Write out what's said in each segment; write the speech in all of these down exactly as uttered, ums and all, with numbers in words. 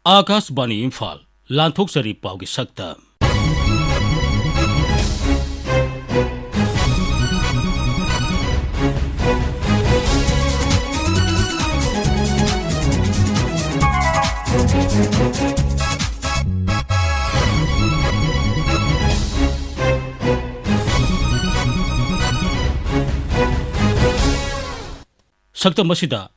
ꯑꯥꯀꯥꯁꯕꯥꯅꯤ ꯏꯝꯐꯥꯜ, ꯂꯥꯟꯊꯣꯛꯆꯔꯤ ꯄꯥꯎꯒꯤ ꯁꯛꯇꯝ꯫ ꯁꯛꯇꯝ ꯑꯁꯤꯗ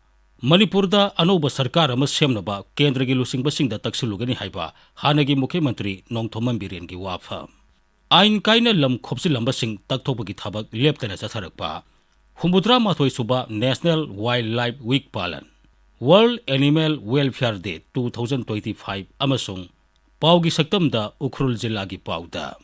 ꯃꯅꯤꯄꯨꯔꯗ ꯑꯅꯧꯕ ꯁꯔꯀꯥꯔ ꯑꯃ ꯁꯦꯝꯅꯕ ꯀꯦꯟꯗ꯭ꯔꯒꯤ ꯂꯨꯆꯤꯡꯕꯁꯤꯡꯗ ꯇꯛꯁꯤꯜꯂꯨꯒꯅꯤ ꯍꯥꯏꯕ ꯍꯥꯟꯅꯒꯤ ꯃꯨꯈ꯭ꯌ ꯃꯟꯇ꯭ꯔꯤ ꯅꯣꯡꯊꯣꯝꯕꯝ ꯕꯤꯔꯦꯟꯒꯤ ꯋꯥꯐꯝ꯫ ꯑꯥꯏꯟ ꯀꯥꯏꯅ ꯂꯝ ꯈꯣꯞꯆꯤꯜꯂꯝꯕꯁꯤꯡ ꯇꯛꯊꯣꯛꯄꯒꯤ ꯊꯕꯛ ꯂꯦꯞꯇꯅ ꯆꯠꯊꯔꯛꯄ꯫ ꯍꯨꯝꯐꯨꯇꯔꯥ ꯃꯥꯊꯣꯏ ꯁꯨꯕ National Wildlife Week ꯄꯥꯂꯟ, World Animal Welfare Day two thousand twenty five ꯑꯃꯁꯨꯡ ꯄꯥꯎꯒꯤ ꯁꯛꯇꯝꯗ ꯎꯈ꯭ꯔꯨꯜ ꯖꯤꯂꯥꯒꯤ ꯄꯥꯎꯗ꯫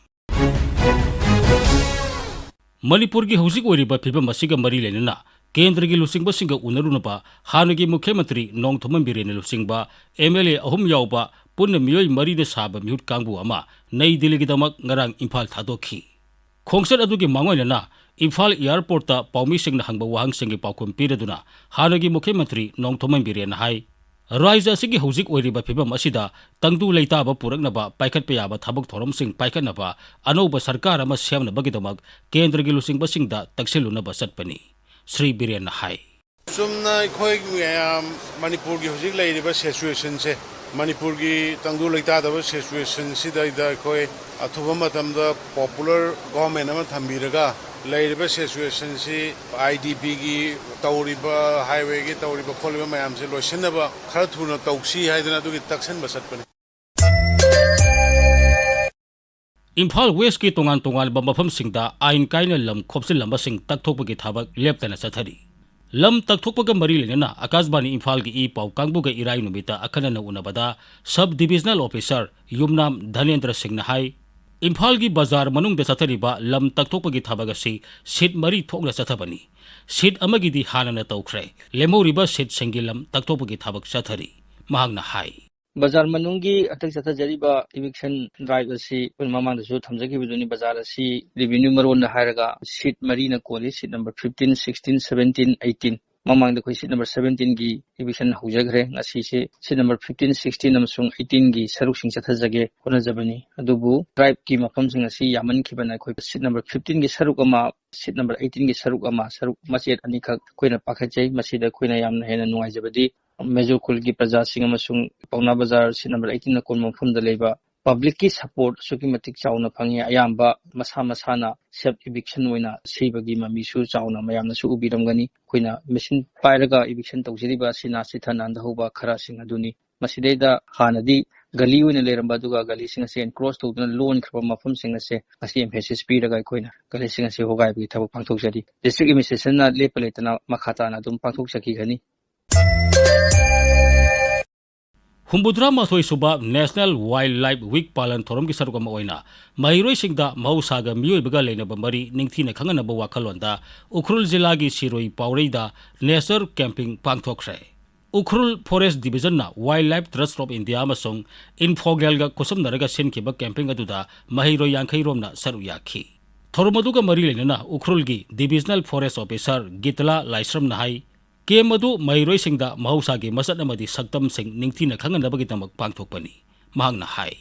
ꯃꯅꯤꯄꯨꯔꯒꯤ ꯍꯧꯖꯤꯛ ꯑꯣꯏꯔꯤꯕ ꯐꯤꯕꯝ ꯑꯁꯤꯒ ꯃꯔꯤ ꯂꯩꯅꯅ ꯀꯦꯟꯗ꯭ꯔꯒꯤ ꯂꯨꯆꯤꯡꯕꯁꯤꯡꯒ ꯎꯅꯔꯨꯅꯕ ꯍꯥꯟꯅꯒꯤ ꯃꯨꯈ꯭ꯌ ꯃꯟꯇ꯭ꯔꯤ ꯅꯣꯡꯊꯣꯝꯕꯝ ꯕꯤꯔꯦꯟꯅ ꯂꯨꯆꯤꯡꯕ ꯑꯦꯝ ꯑꯦꯜ ꯑꯦ ꯑꯍꯨꯝ ꯌꯥꯎꯕ ꯄꯨꯟꯅ ꯃꯤꯑꯣꯏ ꯃꯔꯤꯅ ꯁꯥꯕ ꯃꯤꯍꯨꯠ ꯀꯥꯡꯕꯨ ꯑꯃ ꯅꯩ ꯗꯤꯜꯂꯤꯒꯤꯗꯃꯛ ꯉꯔꯥꯡ ꯏꯝꯐꯥꯜ ꯊꯥꯗꯣꯛꯈꯤ꯫ ꯈꯣꯡꯆꯠ ꯑꯗꯨꯒꯤ ꯃꯥꯡꯑꯣꯏꯅꯅ ꯏꯝꯐꯥꯜ ꯑꯦꯌꯔꯄꯣꯔꯠꯇ ꯄꯥꯎꯃꯤꯁꯤꯡꯅ ꯍꯪꯕ ꯋꯥꯍꯪꯁꯤꯡꯒꯤ ꯄꯥꯎꯈꯨꯝ ꯄꯤꯔꯗꯨꯅ ꯍꯥꯟꯅꯒꯤ ꯃꯨꯈ꯭ꯌ ꯃꯟꯇ꯭ꯔꯤ ꯅꯣꯡꯊꯣꯝꯕꯝ ꯕꯤꯔꯦꯟꯅ ꯍꯥꯏ, ꯔꯥꯖ꯭ꯌ ꯑꯁꯤꯒꯤ ꯍꯧꯖꯤꯛ ꯑꯣꯏꯔꯤꯕ ꯐꯤꯕꯝ ꯑꯁꯤꯗ ꯇꯪꯗꯨ ꯂꯩꯇꯥꯕ ꯄꯨꯔꯛꯅꯕ ꯄꯥꯏꯈꯠꯄ ꯌꯥꯕ ꯊꯕꯛ ꯊꯧꯔꯝꯁꯤꯡ ꯄꯥꯏꯈꯠꯅꯕ ꯑꯅꯧꯕ ꯁꯔꯀꯥꯔ ꯑꯃ ꯁꯦꯝꯅꯕꯒꯤꯗꯃꯛ ꯀꯦꯟꯗ꯭ꯔꯒꯤ ꯂꯨꯆꯤꯡꯕꯁꯤꯡꯗ ꯇꯛꯁꯤꯜꯂꯨꯅꯕ ꯆꯠꯄꯅꯤ꯫ ꯁ꯭ꯔꯤ ꯕꯤꯔꯦꯟꯅ ꯍꯥꯏ꯫ ꯆꯨꯝꯅ ꯑꯩꯈꯣꯏ ꯃꯌꯥꯝ ꯃꯅꯤꯄꯨꯔꯒꯤ ꯍꯧꯖꯤꯛ ꯂꯩꯔꯤꯕ ꯁꯤꯆꯨꯋꯦꯁꯟꯁꯦ, ꯃꯅꯤꯄꯨꯔꯒꯤ ꯇꯪꯗꯨ ꯂꯩꯇꯥꯗꯕ ꯁꯤꯆꯨꯋꯦꯁꯟꯁꯤꯗꯩꯗ ꯑꯩꯈꯣꯏ ꯑꯊꯨꯕ ꯃꯇꯝꯗ ꯄꯣꯄꯨꯂꯔ ꯒꯣꯚꯔꯟꯃꯦꯟ ꯑꯃ ꯊꯝꯕꯤꯔꯒ ꯂꯩꯔꯤꯕ ꯁꯤꯆꯨꯋꯦꯁꯟꯁꯤ, ꯑꯥꯏ ꯗꯤ ꯄꯤꯒꯤ ꯇꯧꯔꯤꯕ, ꯍꯥꯏꯋꯦꯒꯤ ꯇꯧꯔꯤꯕ ꯈꯣꯠꯂꯤꯕ ꯃꯌꯥꯝꯁꯦ ꯂꯣꯏꯁꯤꯟꯅꯕ ꯈꯔ ꯊꯨꯅ ꯇꯧꯁꯤ ꯍꯥꯏꯗꯅ ꯑꯗꯨꯒꯤ ꯇꯛꯁꯟꯕ ꯆꯠꯄꯅꯤ꯫ ꯏꯝꯐꯥꯜ ꯋꯦꯁꯀꯤ ꯇꯣꯉꯥꯟ ꯇꯣꯉꯥꯟꯕ ꯃꯐꯝꯁꯤꯡꯗ ꯑꯥꯏꯟ ꯀꯥꯏꯅ ꯂꯝ ꯈꯣꯞꯆꯤꯜꯂꯝꯕꯁꯤꯡ ꯇꯛꯊꯣꯛꯄꯒꯤ ꯊꯕꯛ ꯂꯦꯞꯇꯅ ꯆꯠꯊꯔꯤ꯫ ꯂꯝ ꯇꯛꯊꯣꯛꯄꯒ ꯃꯔꯤ ꯂꯩꯅꯅ ꯑꯀꯥꯁꯕꯥꯅꯤ ꯏꯝꯐꯥꯜꯒꯤ ꯏ ꯄꯥꯎ ꯀꯥꯡꯕꯨꯒ ꯏꯔꯥꯏ ꯅꯨꯃꯤꯠꯇ ꯑꯈꯟꯅꯅ ꯎꯅꯕꯗ ꯁꯕ ꯗꯤꯕꯤꯖꯅꯦꯜ ꯑꯣꯐꯤꯁꯥꯔ ꯌꯨꯝꯅꯥꯝ ꯙꯅꯦꯟꯗ꯭ꯔ ꯁꯤꯡꯅ ꯍꯥꯏ, ꯏꯝꯐꯥꯜꯒꯤ ꯕꯖꯥꯔ ꯃꯅꯨꯡꯗ ꯆꯠꯊꯔꯤꯕ ꯂꯝ ꯇꯛꯊꯣꯛꯄꯒꯤ ꯊꯕꯛ ꯑꯁꯤ ꯁꯤꯠ ꯃꯔꯤ ꯊꯣꯛꯅ ꯆꯠꯊꯕꯅꯤ꯫ ꯁꯤꯠ ꯑꯃꯒꯤꯗꯤ ꯍꯥꯟꯅꯅ ꯇꯧꯈ꯭ꯔꯦ꯫ ꯂꯦꯝꯍꯧꯔꯤꯕ ꯁꯤꯠꯁꯤꯡꯒꯤ ꯂꯝ ꯇꯛꯊꯣꯛꯄꯒꯤ ꯊꯕꯛ ꯆꯠꯊꯔꯤ꯫ ꯃꯍꯥꯛꯅ ꯍꯥꯏ꯫ ꯕꯖꯥꯔ ꯃꯅꯨꯡꯒꯤ ꯍꯟꯗꯛ ꯆꯠꯊꯖꯔꯤꯕ ꯏꯚꯤꯛꯁꯟ ꯗ꯭ꯔꯥꯏꯚ ꯑꯁꯤ ꯑꯩꯈꯣꯏꯅ ꯃꯃꯥꯡꯗꯁꯨ ꯊꯝꯖꯈꯤꯕꯗꯨꯅꯤ꯫ ꯕꯖꯥꯔ ꯑꯁꯤ ꯔꯦꯚꯤꯅ꯭ꯌꯨ ꯃꯔꯣꯟꯗ ꯍꯥꯏꯔꯒ ꯁꯤꯠ ꯃꯔꯤꯅ ꯀꯣꯜꯂꯤ, seat number fifteen, sixteen, seventeen, eighteen꯫ ꯃꯃꯥꯡꯗ ꯑꯩꯈꯣꯏ seat number seventeen ꯒꯤ eviction ꯍꯧꯖꯈ꯭ꯔꯦ꯫ ꯉꯁꯤꯁꯦ seat number fifteen, sixteen ꯑꯃꯁꯨꯡ eighteen ꯒꯤ ꯁꯔꯨꯛꯁꯤꯡ ꯆꯠꯊꯖꯒꯦ ꯍꯣꯠꯅꯖꯕꯅꯤ꯫ ꯑꯗꯨꯕꯨ tribe ꯀꯤ ꯃꯐꯝꯁꯤꯡ ꯑꯁꯤ ꯌꯥꯝꯃꯟꯈꯤꯕꯅ ꯑꯩꯈꯣꯏ seat number fifteen ꯒꯤ ꯁꯔꯨꯛ ꯑꯃ, seat number eighteen ꯒꯤ ꯁꯔꯨꯛ ꯑꯃ, ꯁꯔꯨꯛ ꯃꯆꯦꯠ ꯑꯅꯤꯈꯛ ꯑꯩꯈꯣꯏꯅ ꯄꯥꯈꯠꯆꯩ꯫ ꯃꯁꯤꯗ ꯑꯩꯈꯣꯏꯅ ꯌꯥꯝꯅ ꯍꯦꯟꯅ ꯅꯨꯡꯉꯥꯏꯖꯕꯗꯤ ꯃꯦꯖꯣ ꯈꯨꯜꯒꯤ ꯄ꯭ꯔꯖꯥꯁꯤꯡ ꯑꯃꯁꯨꯡ ꯄꯥꯎꯅꯥ ꯕꯖꯥꯔ seat number eighteen ꯅ ꯀꯣꯟꯕ ꯃꯐꯝꯗ ꯂꯩꯕ public ꯀꯤ support ꯑꯁꯨꯛꯀꯤ ꯃꯇꯤꯛ ꯆꯥꯎꯅ ꯐꯪꯉꯤ꯫ ꯑꯌꯥꯝꯕ ꯃꯁꯥ ꯃꯁꯥꯅ self eviction ꯑꯣꯏꯅ ꯁꯤꯕꯒꯤ ꯃꯃꯤꯁꯨ ꯆꯥꯎꯅ ꯃꯌꯥꯝꯅꯁꯨ ꯎꯕꯤꯔꯝꯒꯅꯤ꯫ ꯑꯩꯈꯣꯏꯅ machine ꯄꯥꯏꯔꯒ eviction ꯇꯧꯖꯔꯤꯕ ꯁꯤꯅꯥ ꯁꯤꯊ ꯅꯥꯟꯊꯍꯧꯕ ꯈꯔꯁꯤꯡ ꯑꯗꯨꯅꯤ꯫ ꯃꯁꯤꯗꯩꯗ ꯍꯥꯟꯅꯗꯤ ꯒꯂꯤ ꯑꯣꯏꯅ ꯂꯩꯔꯝꯕ, ꯑꯗꯨꯒ ꯒꯂꯤꯁꯤꯡ ꯑꯁꯤ encroach ꯇꯧꯗꯨꯅ ꯂꯣꯟꯈ꯭ꯔꯕ ꯃꯐꯝꯁꯤꯡ ꯑꯁꯦ ꯉꯁꯤ emphasis ꯄꯤꯔꯒ ꯑꯩꯈꯣꯏꯅ ꯒꯂꯤꯁꯤꯡ ꯑꯁꯤ ꯍꯣꯒꯥꯏꯕꯒꯤ ꯊꯕꯛ ꯄꯥꯡꯊꯣꯛꯆꯔꯤ꯫ District administration ꯅ ꯂꯦꯞꯄ ꯂꯩꯇꯅ ꯃꯈꯥ ꯇꯥꯅ ꯑꯗꯨꯝ ꯄꯥꯡꯊꯣꯛꯆꯈꯤꯒꯅꯤ꯫ ꯍꯨꯝꯐꯨꯇꯔꯥ ꯃꯥꯊꯣꯏ ꯁꯨꯕ National Wildlife Week ꯄꯥꯂꯟ ꯊꯧꯔꯝꯒꯤ ꯁꯔꯨꯛ ꯑꯃ ꯑꯣꯏꯅ ꯃꯍꯩꯔꯣꯏꯁꯤꯡꯗ ꯃꯍꯧꯁꯥꯒ ꯃꯤꯑꯣꯏꯕꯒ ꯂꯩꯅꯕ ꯃꯔꯤ ꯅꯤꯡꯊꯤꯅ ꯈꯪꯍꯟꯅꯕ ꯋꯥꯈꯜꯂꯣꯟꯗ ꯎꯈ꯭ꯔꯨꯜ ꯖꯤꯂꯥꯒꯤ ꯁꯤꯔꯣꯏ ꯄꯥꯎꯔꯩꯗ nature camping ꯄꯥꯡꯊꯣꯛꯈ꯭ꯔꯦ꯫ Ukhrul Forest Division ꯅ Wildlife Trust of India ꯑꯃꯁꯨꯡ Infogel ꯒ ꯈꯨꯠꯁꯝꯅꯔꯒ ꯁꯤꯟꯈꯤꯕ camping ꯑꯗꯨꯗ ꯃꯍꯩꯔꯣꯏ ꯌꯥꯡꯈꯩ ꯔꯣꯝꯅ ꯁꯔꯨꯛ ꯌꯥꯈꯤ꯫ ꯊꯧꯔꯝ ꯑꯗꯨꯒ ꯃꯔꯤ ꯂꯩꯅꯅ ꯎꯈ꯭ꯔꯨꯜꯒꯤ Divisional Forest Officer ꯒꯤꯇꯂꯥ ꯂꯥꯏꯁ꯭ꯔꯝꯅ ꯍꯥꯏ, camp ꯑꯗꯨ ꯃꯍꯩꯔꯣꯏꯁꯤꯡꯗ ꯃꯍꯧꯁꯥꯒꯤ ꯃꯁꯛ ꯑꯃꯗꯤ ꯁꯛꯇꯝꯁꯤꯡ ꯅꯤꯡꯊꯤꯅ ꯈꯪꯍꯟꯅꯕꯒꯤꯗꯃꯛ ꯄꯥꯡꯊꯣꯛꯄꯅꯤ꯫ ꯃꯍꯥꯛꯅ ꯍꯥꯏ,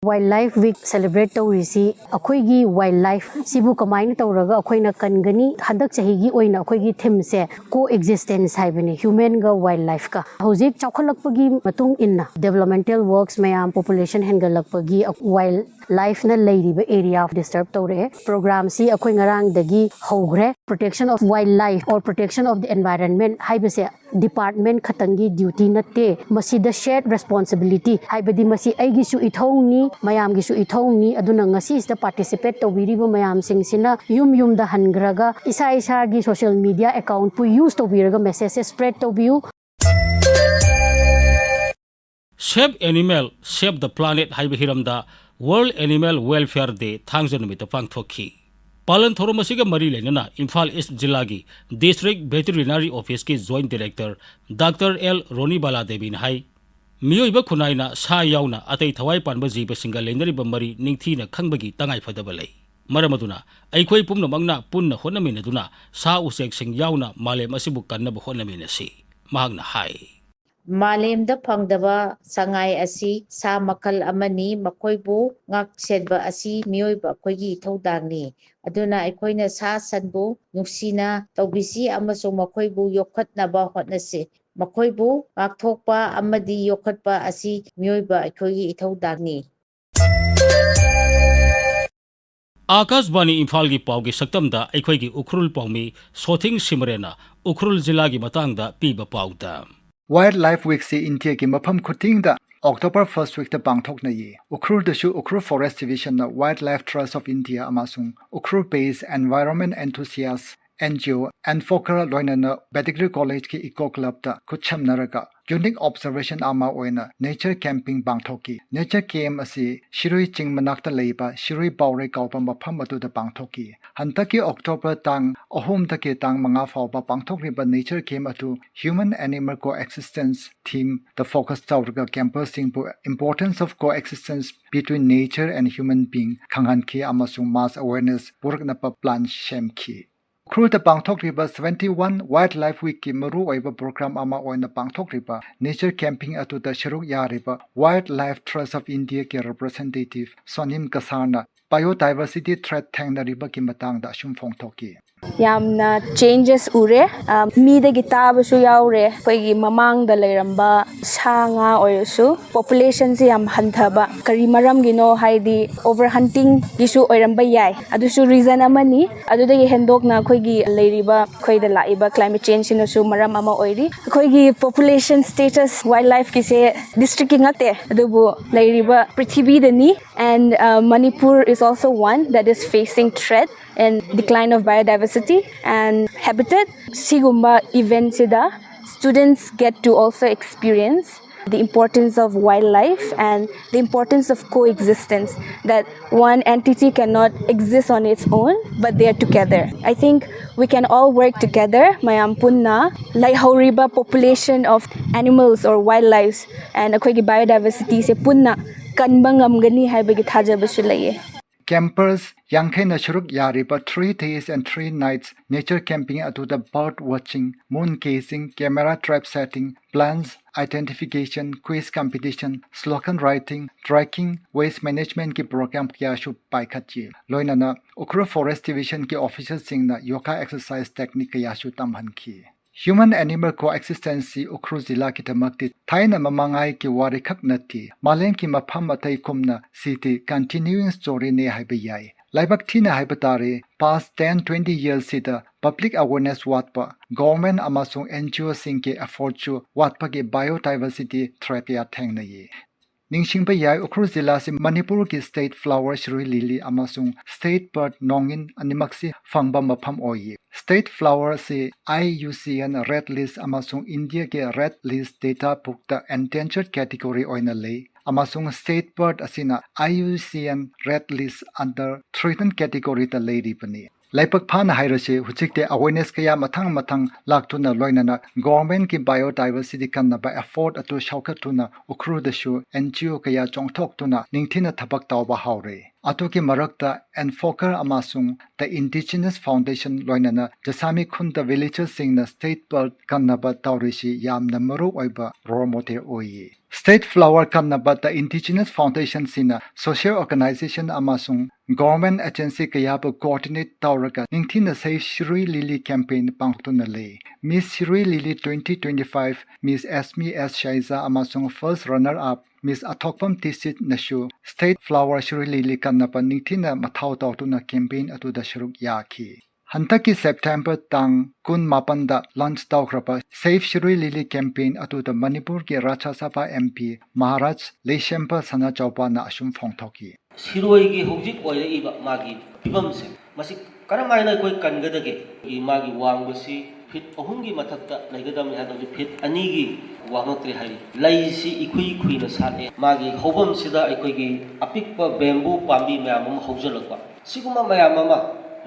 Wildlife Week celebrate ꯇꯧꯔꯤꯁꯤ ꯑꯩꯈꯣꯏꯒꯤ wildlife ꯁꯤꯕꯨ ꯀꯃꯥꯏꯅ ꯇꯧꯔꯒ ꯑꯩꯈꯣꯏꯅ ꯀꯟꯒꯅꯤ? ꯍꯟꯗꯛ ꯆꯍꯤꯒꯤ ꯑꯣꯏꯅ ꯑꯩꯈꯣꯏꯒꯤ theme ꯁꯦ co-existence ꯍꯥꯏꯕꯅꯤ, human ꯒ wildlife ꯀ꯫ ꯍꯧꯖꯤꯛ ꯆꯥꯎꯈꯠꯂꯛꯄꯒꯤ ꯃꯇꯨꯡ ꯏꯟꯅ developmental works ꯃꯌꯥꯝ, population ꯍꯦꯟꯒꯠꯂꯛꯄꯒꯤ wildlife ꯅ ꯂꯩꯔꯤꯕ area disturb ꯇꯧꯔꯛꯑꯦ꯫ Program ꯁꯤ ꯑꯩꯈꯣꯏ ꯉꯔꯥꯡꯗꯒꯤ ꯍꯧꯈ꯭ꯔꯦ꯫ Protection of wildlife or protection of the environment ꯍꯥꯏꯕꯁꯦ department ꯈꯛꯇꯪꯒꯤ duty ꯅꯠꯇꯦ, ꯃꯁꯤꯗ shared responsibility, ꯍꯥꯏꯕꯗꯤ ꯃꯁꯤ ꯑꯩꯒꯤꯁꯨ ꯏꯊꯧꯅꯤ, ꯃꯌꯥꯝꯒꯤꯁꯨ ꯏꯊꯧꯅꯤ꯫ ꯑꯗꯨꯅ ꯉꯁꯤꯁꯤꯗ participate ꯇꯧꯕꯤꯔꯤꯕ ꯃꯌꯥꯝꯁꯤꯡꯁꯤꯅ ꯌꯨꯝ ꯌꯨꯝꯗ ꯍꯟꯈ꯭ꯔꯒ ꯏꯁꯥ ꯏꯁꯥꯒꯤ social media account ꯄꯨ use ꯇꯧꯕꯤꯔꯒ message ꯁꯦ spread ꯇꯧꯕꯤꯌꯨ꯫ Save Animal, Save the Planet ꯍꯥꯏꯕ ꯍꯤꯔꯝꯗ World Animal Welfare Day ꯊꯥꯡꯖ ꯅꯨꯃꯤꯠꯇ ꯄꯥꯡꯊꯣꯛꯈꯤ꯫ ꯄꯥꯂꯟ ꯊꯧꯔꯝ ꯑꯁꯤꯒ ꯃꯔꯤ ꯂꯩꯅꯅ ꯏꯝꯐꯥꯜ ꯏꯁ꯭ꯠ ꯖꯤꯂꯥꯒꯤ District Veterinary Office ꯀꯤ Joint Director ꯗꯥꯛꯇꯔ ꯑꯦꯜ ꯔꯣꯅꯤꯕꯥꯂꯥ ꯗꯦꯕꯤꯅ ꯍꯥꯏ, ꯃꯤꯑꯣꯏꯕ ꯈꯨꯟꯅꯥꯏꯅ ꯁꯥ ꯌꯥꯎꯅ ꯑꯇꯩ ꯊꯋꯥꯏ ꯄꯥꯟꯕ ꯖꯤꯕꯁꯤꯡꯒ ꯂꯩꯅꯔꯤꯕ ꯃꯔꯤ ꯅꯤꯡꯊꯤꯅ ꯈꯪꯕꯒꯤ ꯇꯉꯥꯏꯐꯗꯕ ꯂꯩ꯫ ꯃꯔꯝ ꯑꯗꯨꯅ ꯑꯩꯈꯣꯏ ꯄꯨꯝꯅꯃꯛꯅ ꯄꯨꯟꯅ ꯍꯣꯠꯅꯃꯤꯟꯅꯗꯨꯅ ꯁꯥ ꯎꯆꯦꯛꯁꯤꯡ ꯌꯥꯎꯅ ꯃꯥꯂꯦꯝ ꯑꯁꯤꯕꯨ ꯀꯟꯅꯕ ꯍꯣꯠꯅꯃꯤꯟꯅꯁꯤ, ꯃꯍꯥꯛꯅ ꯍꯥꯏ꯫ ꯃꯥꯂꯦꯝꯗ ꯐꯪꯗꯕ ꯁꯉꯥꯏ ꯑꯁꯤ ꯁꯥ ꯃꯈꯜ ꯑꯃꯅꯤ꯫ ꯃꯈꯣꯏꯕꯨ ꯉꯥꯛꯁꯦꯟꯕ ꯑꯁꯤ ꯃꯤꯑꯣꯏꯕ ꯑꯩꯈꯣꯏꯒꯤ ꯏꯊꯧꯗꯥꯡꯅꯤ꯫ ꯑꯗꯨꯅ ꯑꯩꯈꯣꯏꯅ ꯁꯥ ꯁꯟꯕꯨ ꯅꯨꯡꯁꯤꯅ ꯇꯧꯕꯤꯁꯤ ꯑꯃꯁꯨꯡ ꯃꯈꯣꯏꯕꯨ ꯌꯣꯛꯈꯠꯅꯕ ꯍꯣꯠꯅꯁꯤ꯫ ꯃꯈꯣꯏꯕꯨ ꯉꯥꯛꯊꯣꯛꯄ ꯑꯃꯗꯤ ꯌꯣꯛꯈꯠꯄ ꯑꯁꯤ ꯃꯤꯑꯣꯏꯕ ꯑꯩꯈꯣꯏꯒꯤ ꯏꯊꯧꯗꯥꯡꯅꯤ꯫ ꯑꯥꯀꯥꯁꯕꯥꯅꯤ ꯏꯝꯐꯥꯜꯒꯤ ꯄꯥꯎꯒꯤ ꯁꯛꯇꯝꯗ ꯑꯩꯈꯣꯏꯒꯤ ꯎꯈ꯭ꯔꯨꯜ ꯄꯥꯎꯃꯤ ꯁꯣꯊꯤꯡ ꯁꯤꯃꯔꯦꯟꯅ ꯎꯈ꯭ꯔꯨꯜ ꯖꯤꯂꯥꯒꯤ ꯃꯇꯥꯡꯗ ꯄꯤꯕ ꯄꯥꯎꯗ꯫ Wildlife Week ꯁꯤ ꯏꯟꯗꯤꯌꯥꯒꯤ ꯃꯐꯝ ꯈꯨꯗꯤꯡꯗ October first week ꯇ ꯄꯥꯡꯊꯣꯛꯅꯩꯌꯦ꯫ ꯎꯈ꯭ꯔꯨꯜꯗꯁꯨ Ukhrul Forest Division ꯅ Wildlife Trust of India ꯑꯃꯁꯨꯡ Ukhrul based environment enthusiast N G O Enfoker ꯂꯣꯏꯅꯅ Veterinary College ꯀꯤ Eco Club ꯇ ꯈꯨꯠꯁꯝꯅꯔꯒ unique observation ꯑꯃ ꯑꯣꯏꯅ nature camping ꯄꯥꯡꯊꯣꯛꯈꯤ꯫ Nature camp ꯑꯁꯤ ꯁꯤꯔꯨꯏ ꯆꯤꯡ ꯃꯅꯥꯛꯇ ꯂꯩꯕ ꯁꯤꯔꯨꯏ ꯄꯥꯎꯔꯩ ꯀꯧꯕ ꯃꯐꯝ ꯑꯗꯨꯗ ꯄꯥꯡꯊꯣꯛꯈꯤ꯫ ꯍꯟꯗꯛꯀꯤ October ꯇꯥꯡ ꯑꯍꯨꯝꯗꯒꯤ ꯇꯥꯡ ꯃꯉꯥ ꯐꯥꯎꯕ ꯄꯥꯡꯊꯣꯛꯂꯤꯕ nature camp ꯑꯗꯨ human animal coexistence theme ꯗ focus ꯇꯧꯔꯒ camper ꯁꯤꯡꯕꯨ importance of coexistence between nature and human being ꯈꯪꯍꯟꯈꯤ ꯑꯃꯁꯨꯡ mass awareness ꯄꯨꯔꯛꯅꯕ plan ꯁꯦꯝꯈꯤ꯫ ꯎꯈ꯭ꯔꯨꯜꯗ ꯄꯥꯡꯊꯣꯛꯂꯤꯕ seventy one Wildlife Week ꯀꯤ ꯃꯔꯨꯑꯣꯏꯕ program ꯑꯃ ꯑꯣꯏꯅ ꯄꯥꯡꯊꯣꯛꯂꯤꯕ nature camping ꯑꯗꯨꯗ ꯁꯔꯨꯛ ꯌꯥꯔꯤꯕ Wildlife Trust of India ꯒꯤ representative ꯁꯣꯅꯤꯝ ꯀꯁꯥꯔꯅ biodiversity threat ꯊꯦꯡꯅꯔꯤꯕꯒꯤ ꯃꯇꯥꯡꯗ ꯑꯁꯨꯝ ꯐꯣꯡꯗꯣꯛꯈꯤ꯫ ꯌꯥꯝꯅ changes ꯎꯔꯦ꯫ ꯑ, ꯃꯤꯗꯒꯤ ꯇꯥꯕꯁꯨ ꯌꯥꯎꯔꯦ꯫ ꯑꯩꯈꯣꯏꯒꯤ ꯃꯃꯥꯡꯗ ꯂꯩꯔꯝꯕ ꯁꯥ ꯉꯥ ꯑꯣꯏꯔꯁꯨ population ꯁꯦ ꯌꯥꯝ ꯍꯟꯊꯕ꯫ ꯀꯔꯤ ꯃꯔꯝꯒꯤꯅꯣ ꯍꯥꯏꯗꯤ over hunting ꯒꯤꯁꯨ ꯑꯣꯏꯔꯝꯕ ꯌꯥꯏ꯫ ꯑꯗꯨꯁꯨ reason ꯑꯃꯅꯤ꯫ ꯑꯗꯨꯗꯒꯤ ꯍꯦꯟꯗꯣꯛꯅ ꯑꯩꯈꯣꯏꯒꯤ ꯂꯩꯔꯤꯕ, ꯑꯩꯈꯣꯏꯗ ꯂꯥꯛꯏꯕ climate change ꯁꯤꯅꯁꯨ ꯃꯔꯝ ꯑꯃ ꯑꯣꯏꯔꯤ꯫ ꯑꯩꯈꯣꯏꯒꯤ population status wildlife ꯀꯤꯁꯦ district ꯀꯤ ꯅꯠꯇꯦ, ꯑꯗꯨꯕꯨ ꯂꯩꯔꯤꯕ ꯄ꯭ꯔꯤꯊꯤꯕꯤꯗꯅꯤ꯫ And uh, Manipur is also one that is facing threat and decline of biodiversity and habitat. ꯁꯤꯒꯨꯝꯕ event ꯁꯤꯗ students get to also experience the importance of wildlife and the importance of coexistence, that one entity cannot exist on its own, but they are together. I think we can all work together, ꯃꯌꯥꯝ ꯄꯨꯟꯅ ꯂꯩꯍꯧꯔꯤꯕ population of animals or wildlife and ꯑꯩꯈꯣꯏꯒꯤ biodiversity ꯁꯦ ꯄꯨꯟꯅ ꯀꯟꯕ ꯉꯝꯒꯅꯤ ꯍꯥꯏꯕꯒꯤ ꯊꯥꯖꯕꯁꯨ ꯂꯩꯌꯦ꯫ Campers ꯌꯥꯡꯈꯩꯅ ꯁꯔꯨꯛ ꯌꯥꯔꯤꯕ three days and three nights nature camping ꯑꯗꯨꯗ bird watching, moon gazing, camera trap setting, plants identification, quiz competition, slogan writing, trekking, waste managementꯀꯤ program ꯀꯌꯥꯁꯨ ꯄꯥꯏꯈꯠꯈꯤ꯫ ꯂꯣꯏꯅꯅ Ukhrul Forest Divisionꯒꯤ officerꯁꯤꯡꯅ yoga exercise technique ꯀꯌꯥꯁꯨ ꯇꯝꯍꯟꯈꯤ꯫ Human animal coexistence ꯁꯤ ꯎꯈ꯭ꯔꯨꯜ ꯖꯤꯂꯥꯒꯤꯗꯃꯛꯇꯤ ꯊꯥꯏꯅ ꯃꯃꯥꯡꯉꯥꯏꯒꯤ ꯋꯥꯔꯤ ꯈꯛ ꯅꯠꯇꯦ, ꯃꯥꯂꯦꯝꯒꯤ ꯃꯐꯝ ꯑꯇꯩ ꯀꯨꯝꯅ ꯁꯤꯗꯤ continuing storyꯅꯦ ꯍꯥꯏꯕ ꯌꯥꯏ꯫ ꯂꯥꯏꯕꯛ ꯊꯤꯅ ꯍꯥꯏꯕ ꯇꯥꯔꯦ, past ten twenty yearsꯁꯤꯗ public awareness ꯋꯥꯠꯄ, government ꯑꯃꯁꯨꯡ NGOꯁꯤꯡꯒꯤ effortꯁꯨ ꯋꯥꯠꯄꯒꯤ biodiversity threat ꯀꯌꯥ ꯊꯦꯡꯅꯩ꯫ ꯅꯤꯡꯁꯤꯡꯕ ꯌꯥꯏ, ꯎꯈ꯭ꯔꯨꯜ ꯖꯤꯂꯥꯁꯤ ꯃꯅꯤꯄꯨꯔꯒꯤ state flower ꯁꯤꯔꯨꯏ ꯂꯤꯂꯤ ꯑꯃꯁꯨꯡ state bird ꯅꯣꯡꯏꯟ ꯑꯅꯤꯃꯛꯁꯤ ꯐꯪꯕ ꯃꯐꯝ ꯑꯣꯏꯌꯦ꯫ State flower ꯑꯁꯤ IUCN red list ꯑꯃꯁꯨꯡ ꯏꯟꯗꯤꯌꯥꯒꯤ red list data bookꯇ endangered category ꯑꯣꯏꯅ ꯂꯩ, ꯑꯃꯁꯨꯡ state bird ꯑꯁꯤꯅ IUCN red list under threatened categoryꯗ ꯂꯩꯔꯤꯕꯅꯤ꯫ ꯂꯥꯏꯕꯛ ꯐꯥꯅ ꯍꯥꯏꯔꯁꯤ, ꯍꯧꯖꯤꯛꯇꯤ awareness ꯀꯌꯥ ꯃꯊꯪ ꯃꯊꯪ ꯂꯥꯛꯇꯨꯅ ꯂꯣꯏꯅꯅ governmentꯀꯤ biodiversity ꯀꯟꯅꯕ effort ꯑꯗꯨ ꯁꯧꯒꯠꯇꯨꯅ ꯎꯈ꯭ꯔꯨꯜꯗꯁꯨ NGO ꯀꯌꯥ ꯆꯣꯡꯊꯣꯛꯇꯨꯅ ꯅꯤꯡꯊꯤꯅ ꯊꯕꯛ ꯇꯧꯕ ꯍꯧꯔꯦ꯫ ꯑꯗꯨꯒꯤ ꯃꯔꯛꯇ Enfoker ꯑꯃꯁꯨꯡ The Indigenous Foundation ꯂꯣꯏꯅꯅ ꯖꯁꯥꯃꯤ ꯈꯨꯟꯗ villagersꯁꯤꯡꯅ state bird ꯀꯟꯅꯕ ꯇꯧꯔꯤꯁꯤ ꯌꯥꯝꯅ ꯃꯔꯨ ꯑꯣꯏꯕ role model ꯑꯣꯏꯌꯦ꯫ State flower ꯀꯟꯅꯕ The Indigenous Foundationꯁꯤꯅ social organization ꯑꯃꯁꯨꯡ government agency ꯀꯌꯥꯕꯨ coordinate ꯇꯧꯔꯒ ꯅꯤꯡꯊꯤꯅ Save Shirui Lily campaign ꯄꯥꯡꯊꯣꯛꯇꯨꯅ ꯂꯩ꯫ Miss Shirui Lily twenty twenty-five, Miss Esme S Shaiza ꯑꯃꯁꯨꯡ first runner up Miss Athokpam Tishitꯅꯁꯨ state flower Shirui Lily ꯀꯟꯅꯕ ꯅꯤꯡꯊꯤꯅ ꯃꯊꯧ ꯇꯧꯗꯨꯅ campaign ꯑꯗꯨꯗ ꯁꯔꯨꯛ ꯌꯥꯈꯤ꯫ ꯍꯟꯗꯛꯀꯤ September ꯇꯥꯡ ꯀꯨꯟ ꯃꯥꯄꯟꯗ launch ꯇꯧꯈ꯭ꯔꯕ Save Shirui Lily campaign ꯑꯗꯨꯗ ꯃꯅꯤꯄꯨꯔꯒꯤ ꯔꯥꯖ꯭ꯌ ꯁꯚꯥ MP ꯃꯍꯥꯔꯥꯖ ꯂꯩꯁꯦꯝꯕ ꯁꯅꯥꯖꯥꯎꯕꯅ ꯑꯁꯨꯝ ꯐꯣꯡꯗꯣꯛꯈꯤ꯫ ꯁꯤꯔꯣꯏꯒꯤ ꯍꯧꯖꯤꯛ ꯑꯣꯏꯔꯛꯏꯕ ꯃꯥꯒꯤ ꯐꯤꯕꯝꯁꯦ, ꯃꯁꯤ ꯀꯔꯝ ꯍꯥꯏꯅ ꯑꯩꯈꯣꯏ ꯀꯟꯒꯗꯒꯦ? ꯃꯥꯒꯤ ꯋꯥꯡꯕꯁꯤ ꯐꯤꯠ ꯑꯍꯨꯝꯒꯤ ꯃꯊꯛꯇ ꯂꯩꯒꯗꯕꯅꯤ ꯍꯥꯏꯕ, ꯍꯧꯖꯤꯛ ꯐꯤꯠ ꯑꯅꯤꯒꯤ ꯋꯥꯡꯉꯛꯇ꯭ꯔꯦ ꯍꯥꯏꯔꯤ꯫ ꯂꯩꯁꯤ ꯏꯈꯨꯏ ꯈꯨꯏꯅ ꯁꯥꯠꯂꯦ꯫ ꯃꯥꯒꯤ ꯍꯧꯐꯝꯁꯤꯗ ꯑꯩꯈꯣꯏꯒꯤ ꯑꯄꯤꯛꯄ bamboo ꯄꯥꯝꯕꯤ ꯃꯌꯥꯝ ꯑꯃ ꯍꯧꯖꯤꯜꯂꯛꯄ, ꯁꯤꯒꯨꯝꯕ ꯃꯌꯥꯝ ꯑꯃ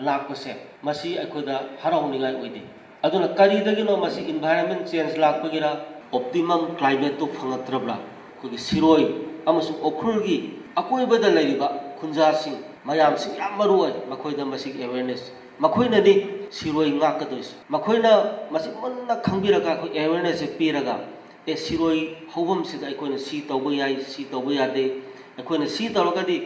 ꯂꯥꯛꯄꯁꯦ, ꯃꯁꯤ ꯑꯩꯈꯣꯏꯗ ꯍꯔꯥꯎꯅꯤꯡꯉꯥꯏ ꯑꯣꯏꯗꯦ꯫ ꯑꯗꯨꯅ ꯀꯔꯤꯗꯒꯤꯅꯣ ꯃꯁꯤ environment change ꯂꯥꯛꯄꯒꯤꯔ, optimum climateꯇꯨ ꯐꯪꯉꯛꯇ꯭ꯔꯕ꯭ꯔꯥ? ꯑꯩꯈꯣꯏꯒꯤ ꯁꯤꯔꯣꯏ ꯑꯃꯁꯨꯡ ꯎꯈ꯭ꯔꯨꯜꯒꯤ ꯑꯀꯣꯏꯕꯗ ꯂꯩꯔꯤꯕ ꯈꯨꯟꯖꯥꯁꯤꯡ, ꯃꯌꯥꯝꯁꯤ ꯌꯥꯝ ꯃꯔꯨ ꯑꯣꯏ꯫ ꯃꯈꯣꯏꯗ ꯃꯁꯤꯒꯤ ꯑꯦꯋꯦꯔꯅꯦꯁ, ꯃꯈꯣꯏꯅꯅꯤ ꯁꯤꯔꯣꯏ ꯉꯥꯛꯀꯗꯣꯏꯁꯦ꯫ ꯃꯈꯣꯏꯅ ꯃꯁꯤ ꯃꯨꯟꯅ ꯈꯪꯕꯤꯔꯒ ꯑꯩꯈꯣꯏ ꯑꯦꯋꯦꯔꯅꯦꯁꯁꯦ ꯄꯤꯔꯒ, ꯑꯦ, ꯁꯤꯔꯣꯏ ꯍꯧꯐꯝꯁꯤꯗ ꯑꯩꯈꯣꯏꯅ ꯁꯤ ꯇꯧꯕ ꯌꯥꯏ, ꯁꯤ ꯇꯧꯕ ꯌꯥꯗꯦ, ꯑꯩꯈꯣꯏꯅ ꯁꯤ ꯇꯧꯔꯒꯗꯤ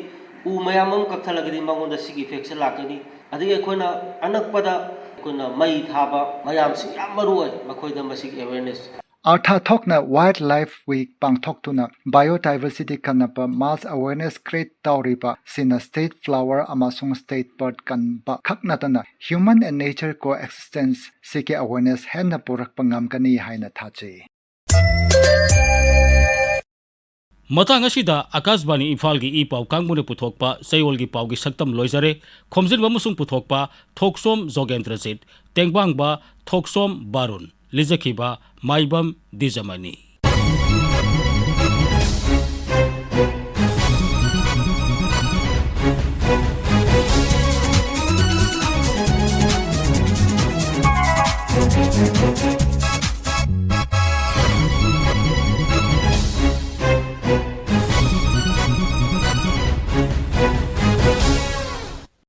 ꯎ ꯃꯌꯥꯝ ꯑꯃ ꯀꯛꯊꯠꯂꯒꯗꯤ ꯃꯉꯣꯟꯗ ꯁꯤꯒꯤ ꯏꯐꯦꯛꯁꯦ ꯂꯥꯛꯀꯅꯤ꯫ ꯑꯗꯒꯤ ꯑꯩꯈꯣꯏꯅ ꯑꯅꯛꯄꯗ ꯑꯩꯈꯣꯏꯅ ꯃꯩ ꯊꯥꯕ ꯃꯌꯥꯝꯁꯤ ꯌꯥꯝ ꯃꯔꯨ ꯑꯣꯏ꯫ ꯃꯈꯣꯏꯗ ꯃꯁꯤꯒꯤ ꯑꯦꯋꯦꯔꯅꯦꯁ꯫ ꯑꯥꯔꯊ ꯊꯣꯛꯅ Wildlife Week ꯄꯥꯡꯊꯣꯛꯇꯨꯅ biodiversity ꯀꯟꯅꯕ mass awareness create ꯇꯧꯔꯤꯕ ꯁꯤꯅ state flower ꯑꯃꯁꯨꯡ state bird ꯀꯟꯕ ꯈꯛ ꯅꯠꯇꯅ human and nature coexistence ꯁꯤꯒꯤ awareness ꯍꯦꯟꯅ ꯄꯨꯔꯛꯄ ꯉꯝꯒꯅꯤ ꯍꯥꯏꯅ ꯊꯥꯖꯩ꯫ ꯃꯇꯥꯡ ꯑꯁꯤꯗ ꯑꯀꯥꯁꯕꯥꯅꯤ ꯏꯝꯐꯥꯜꯒꯤ ꯏ ꯄꯥꯎ ꯀꯥꯡꯕꯨꯅ ꯄꯨꯊꯣꯛꯄ ꯆꯌꯣꯜꯒꯤ ꯄꯥꯎꯒꯤ ꯁꯛꯇꯝ ꯂꯣꯏꯖꯔꯦ꯫ ꯈꯣꯝꯖꯤꯟꯕ ꯑꯃꯁꯨꯡ ꯄꯨꯊꯣꯛꯄ ꯊꯣꯛꯁꯣꯝ ꯖꯣꯒꯦꯟꯗ꯭ꯔꯖꯤꯠ, ꯇꯦꯡꯕꯥꯡꯕ ꯊꯣꯛꯁꯣꯝ ꯕꯥꯔꯨꯟ, ꯂꯤꯖꯈꯤꯕ ꯃꯥꯏꯕꯝ ꯗꯤꯖꯃꯅꯤ꯫